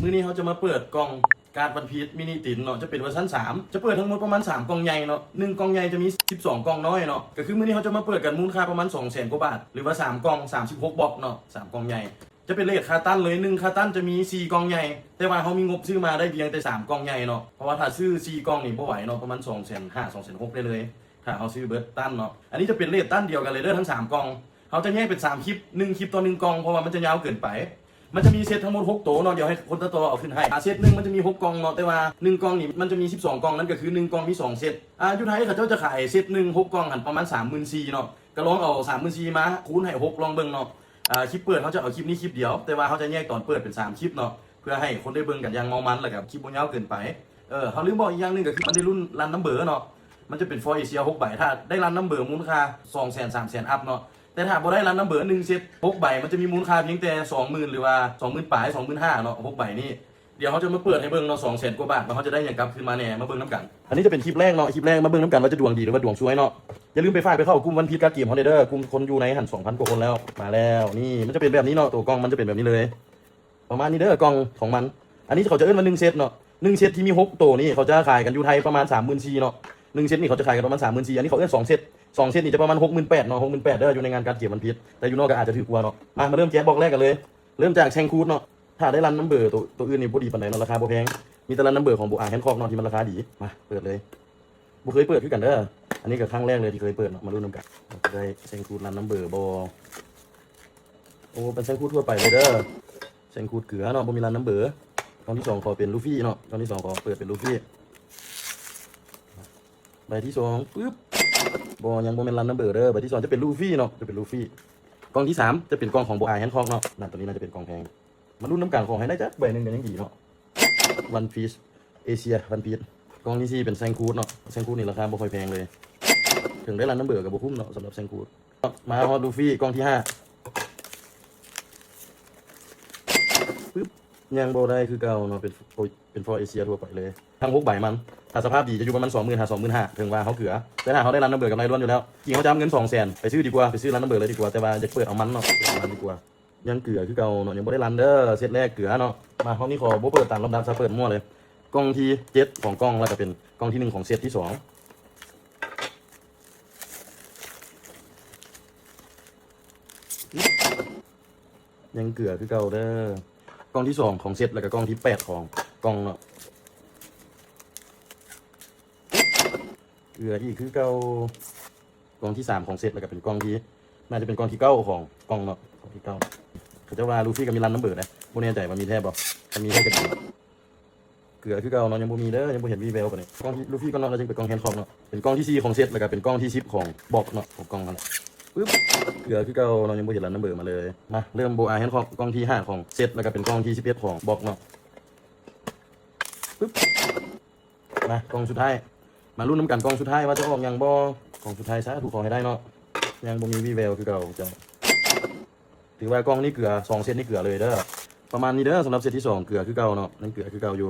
ມື້ນີ້ເຮົາຈະມາເປີດກ່ອງກາດວັນພີຊມິນິຕິນເນາະ ຈະເປັນເວີຊັນສາມ ຈະເປີດທັງໝົດປະມານສາມກ່ອງໃຫຍ່ເນາະ ໜຶ່ງກ່ອງໃຫຍ່ຈະມີສິບສອງກ່ອງນ້ອຍເນາະ ກໍຄືມື້ນີ້ເຮົາຈະມາເປີດກັນມູນຄ່າປະມານສອງແສນກວ່າບາດ ຫຼືວ່າສາມກ່ອງ ສາມສິບຫົກບລັອກເນາະ ສາມກ່ອງໃຫຍ່ ຈະເປັນເລດຄາຕັນເລີຍ ໜຶ່ງຄາຕັນຈະມີສີ່ກ່ອງໃຫຍ່ ແຕ່ວ່າເຮົາມີງົບຊື້ມາໄດ້ພຽງແຕ່ສາມກ່ອງໃຫຍ່ເນາະ ເພາະວ່າຖ້າຊື້ສີ່ກ່ອງນີ້ບໍ່ໄຫວເນາະ ປະມານສອງແສນຫ້າ ສອງແສນຫົກໄດ້ເລີຍ ຖ້າເຮົາຊື້ເບິດຕັນເນາະ ອັນນີ້ຈະເປັນເລດຕັນດຽວກັນເລີຍເດີ ທັງສາມກ່ອງ ເຮົາຈະແຍກເປັນສາມຄລິບ ໜຶ່ງຄລິບຕໍ່ໜຶ່ງກ່ອງ ເພາະວ່າມັນຈະຍາວເກີນໄປ ມັນຈະມີເຊັດທັງໝົດຫົກໂຕເນາະ ດຽວໃຫ້ຄົນຕັດຕໍ່ເອົາຂຶ້ນໃຫ້ ອາ ເຊັດໜຶ່ງມັນຈະມີຫົກກ່ອງເນາະ ແຕ່ວ່າໜຶ່ງກ່ອງນີ້ມັນຈະມີສິບສອງກ່ອງ ນັ້ນກໍຄືໜຶ່ງກ່ອງມີສອງເຊັດ ອາ ຢູ່ໄທເຂົາເຈົ້າຈະຂາຍເຊັດໜຶ່ງຫົກກ່ອງຫັ້ນປະມານສາມໝື່ນສີ່ເນາະ ກໍລອງເອົາສາມໝື່ນສີ່ມາຄູນໃຫ້ຫົກລອງເບິ່ງເນາະ ອາ ຄລິບເປີດເຮົາຈະເອົາຄລິບນີ້ຄລິບດຽວ ແຕ່ວ່າເຮົາຈະແຍກຕອນເປີດເປັນສາມຄລິບເນາະ ເພື່ອໃຫ້ຄົນໄດ້ເບິ່ງກັນຢ່າງເມົາມັນ ແລ້ວກໍຄລິບບໍ່ຍາວເກີນໄປ ເອີ ເຮົາລືມບອກອີກຢ່າງໜຶ່ງ ກໍຄືມັນໄດ້ລຸ້ນລັນນຳເບີເນາະ ມັນຈະເປັນຟໍເອເຊຍຫົກໃບ ຖ້າໄດ້ລັນນຳເບີມູນຄ່າສອງແສນ ສາມແສນອັບເນາະ ແຕ່ຖ້າບໍ່ໄດ້ລັນນຳເບີ ໜຶ່ງເຊັດຫົກໃບ ມັນຈະມີມູນຄ່າພຽງແຕ່ສອງໝື່ນ ຫຼືວ່າສອງໝື່ນປາຍ ສອງໝື່ນຫ້າເນາະ ຫົກໃບນີ້ ດຽວເຮົາຈະມາເປີດໃຫ້ເບິ່ງເນາະ ສອງແສນກວ່າບາດ ວ່າເຮົາຈະໄດ້ຫຍັງກັບຄືນມາແດ່ ມາເບິ່ງນຳກັນ ອັນນີ້ຈະເປັນຄລິບແລກເນາະ ຄລິບແລກ ມາເບິ່ງນຳກັນວ່າຈະດວງດີ ຫຼືວ່າດວງຊວຍເນາະ ຢ່າລືມໄປຝາກໄປເຂົ້າກຸ່ມວັນພີຊກາດເກມເຮົາແດ່ເດີ ກຸ່ມຄົນຢູ່ໃນຫັ້ນສອງພັນກວ່າຄົນແລ້ວ ມາແລ້ວ ນີ້ ມັນຈະເປັນແບບນີ້ເນາະ ໂຕກ່ອງມັນຈະເປັນແບບນີ້ເລີຍ ປະມານນີ້ເດີ ກ່ອງຂອງມັນ ອັນນີ້ເຂົາຈະເອີ້ນວ່າໜຶ່ງເຊັດເນາະ ໜຶ່ງເຊັດທີ່ມີຫົກໂຕນີ້ ເຂົາຈະຂາຍກັນຢູ່ໄທປະມານສາມໝື່ນສີ່ເນາະ ໜຶ່ງເຊັດນີ້ເຂົາຈະຂາຍກັນປະມານສາມໝື່ນສີ່ ອັນນີ້ເຂົາເອີ້ນສອງເຊັດ ສອງເຊັດນີ້ຈະປະມານຫົກໝື່ນແປດເນາະ ຫົກໝື່ນແປດເດີ ຢູ່ໃນງານກາດເກມວັນພີຊ ແຕ່ຢູ່ນອກກໍອາດຈະຖືກກວ່າເນາະ ມາ ມາເລີ່ມແຈະບລັອກແລກກັນເລີຍ ເລີ່ມຈາກແຊງຄູດເນາະ ຖ້າໄດ້ລັນນຳເບີໂຕ ໂຕອື່ນນີ້ບໍ່ດີປານໃດເນາະ ລາຄາບໍ່ແພງ ມີແຕ່ລັນນຳເບີຂອງໂບອາແຮນຄອກເນາະ ທີ່ມັນລາຄາດີ ມາ ເປີດເລີຍ ບໍ່ເຄີຍເປີດຄືກັນເດີ ອັນນີ້ກໍຄັ້ງແລກເລີຍທີ່ເຄີຍເປີດເນາະ ມາລຸ້ນນຳກັນ ຈະໄດ້ແຊງຄູດລັນນຳເບີບໍ່ ໂອ້ ເປັນແຊງຄູດທົ່ວໄປເລີຍເດີ ແຊງຄູດເກືອເນາະ ບໍ່ມີລັນນຳເບີ ກ່ອງທີສອງຂໍເປັນລູຟີ້ເນາະ ກ່ອງທີສອງຂໍເປີດເປັນລູຟີ້ ໃບທີສອງ ປຶບ ບໍ່ ຍັງບໍ່ແມ່ນລັນນຳເບີເດີ ໃບທີສອງຈະເປັນລູຟີ້ເນາະ ຈະເປັນລູຟີ້ ກ່ອງທີສາມຈະເປັນກ່ອງຂອງໂບອາແຮນຄອກເນາະ ນັ້ນ ໂຕນີ້ໜ້າຈະເປັນກ່ອງແພງ ມາລຸ້ນນຳກັນ ຂໍໃຫ້ໄດ້ຈັກໃບໜຶ່ງກໍຍັງດີເນາະ ວັນພີຊ ເອເຊຍ ວັນພີຊ ກ່ອງທີສີ່ເປັນແຊງຄູດເນາະ ແຊງຄູດນີ້ລາຄາບໍ່ຄ່ອຍແພງເລີຍ ເຖິງໄດ້ລັນນຳເບີກໍບໍ່ຄຸ້ມເນາະ ສຳລັບແຊງຄູດ ມາຮອດລູຟີ້ ກ່ອງທີຫ້າ ປຶບ ຍັງບໍ່ໄດ້ຄືເກົ່າເນາະ ເປັນ ໂອ້ຍ ເປັນຟໍເອເຊຍທົ່ວໄປເລີຍ ທັງຫົກໃບມັນ ຖ້າສະພາບດີຈະຢູ່ປະມານສອງໝື່ນຫາ ສອງໝື່ນຫ້າ ເຖິງວ່າເຮົາເກືອ ແຕ່ຖ້າເຮົາໄດ້ລັນນຳເບີກຳໄລລ້ວນຢູ່ແລ້ວ ຈິງເຮົາຈະເອົາເງິນສອງແສນໄປຊື້ດີກວ່າ ໄປຊື້ລັນນຳເບີເລີຍດີກວ່າ ແຕ່ວ່າຢາກເປີດເອົາມັນເນາະ ເອົາມັນດີກວ່າ ຍັງເກືອຄືເກົ່າເນາະ ຍັງບໍ່ໄດ້ລັນເດີ ເຊັດແລກເກືອເນາະ ມາ ຮອບນີ້ຂໍບໍ່ເປີດຕາມລຳດັບຊະ ເປີດມົ້ວເລີຍ ກ່ອງທີເຈັດຂອງກ່ອງ ແລ້ວກໍເປັນກ່ອງທີໜຶ່ງຂອງເຊັດທີສອງ ຍັງເກືອຄືເກົ່າເດີ ກ່ອງທີສອງຂອງເຊັດ ແລ້ວກໍກ່ອງທີແປດຂອງກ່ອງເນາະ ເກືອອີກຄືເກົ່າ ກ່ອງທີສາມຂອງເຊັດ ແລ້ວກໍເປັນກ່ອງທີ່ ໜ້າຈະເປັນກ່ອງທີເກົ້າຂອງກ່ອງເນາະ ກ່ອງທີເກົ້າ ເຂົາເຈົ້າວ່າລູຟີ້ກໍມີລັນນຳເບີນະ ບໍ່ແນ່ໃຈວ່າມີແທ້ບໍ່ ຄັນມີແທ້ກໍດີເນາະ ເກືອຄືເກົ່າເນາະ ຍັງບໍ່ມີເດີ ຍັງບໍ່ເຫັນວີແວວປານໃດ ກ່ອງທີ່ລູຟີ້ກ່ອນເນາະ ແລ້ວຈຶ່ງເປັນກ່ອງແຮນຄອກເນາະ ເປັນກ່ອງທີສີ່ຂອງເຊັດ ແລ້ວກໍເປັນກ່ອງທີສິບຂອງບລັອກເນາະ ຂອງກ່ອງຫັ້ນແຫຼະ ປຶບ ເກືອຄືເກົ່າເນາະ ຍັງບໍ່ເຫັນລັນນຳເບີມາເລີຍ ມາ ເລີ່ມໂບອາແຮນຄອກ ກ່ອງທີຫ້າຂອງເຊັດ ແລ້ວກໍເປັນກ່ອງທີສິບເອັດຂອງບລັອກເນາະ ປຶບ ມາ ກ່ອງສຸດທ້າຍ ມາລຸ້ນນຳກັນກ່ອງສຸດທ້າຍວ່າຈະອອກຫຍັງບໍ່ ກ່ອງສຸດທ້າຍ ສາທຸ ຂໍໃຫ້ໄດ້ເນາະ ຍັງບໍ່ມີວີແວວຄືເກົ່າເຈົ້າ ຖືວ່າກ່ອງນີ້ເກືອ ສອງເຊັດນີ້ເກືອເລີຍເດີ ປະມານນີ້ເດີ ສຳລັບເຊັດທີສອງ ເກືອຄືເກົ່າເນາະ ຍັງເກືອຄືເກົ່າຢູ່.